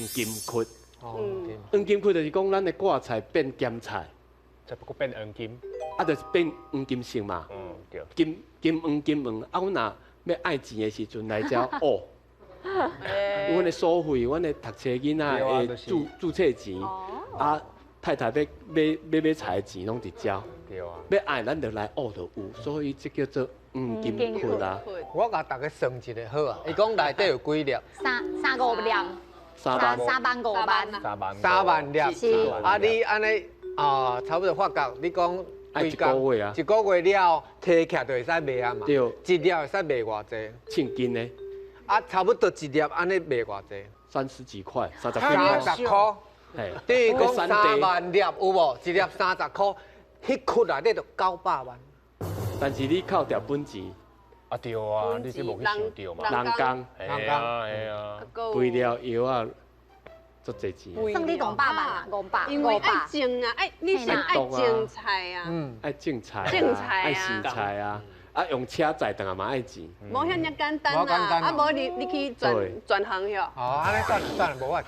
金窟。黃金窟就是講咱的掛菜變鹹菜，就不過變黃金，啊，就是變黃金色嘛。金金黃金黃，啊，阮若欲愛錢的時陣來遮挖。阮的所費，阮的讀冊囡仔的註註冊錢，啊，太太欲買買買菜的錢攏佇遮。欲愛咱就來挖就有，所以這叫做黃金窟啊。我共大家算一下好啊，伊講內底有幾粒？三三五粒。三萬3萬5萬。3萬。3萬粒。是。啊，你按呢啊，差不多發覺，你講一個月啊？一個月了後，提起來就會使賣啊嘛。對。一粒會使賣偌濟？稱斤呢？啊，差不多一粒按呢賣偌濟？三十幾塊，30 30塊。等於講3萬粒有無？一粒30塊，彼窟內底就900萬。但是你扣掉本錢。啊對啊，你這無去想著嘛。人工，人工，係啊。肥料藥啊，足濟錢。算你500萬啊，五百。因為愛種啊，愛你先愛種菜啊。愛種菜，種菜啊，愛洗菜啊，啊用車載轉來嘛愛錢。無遐爾簡單啊，啊無你你去轉轉行喲。哦，按呢算了算了，無法。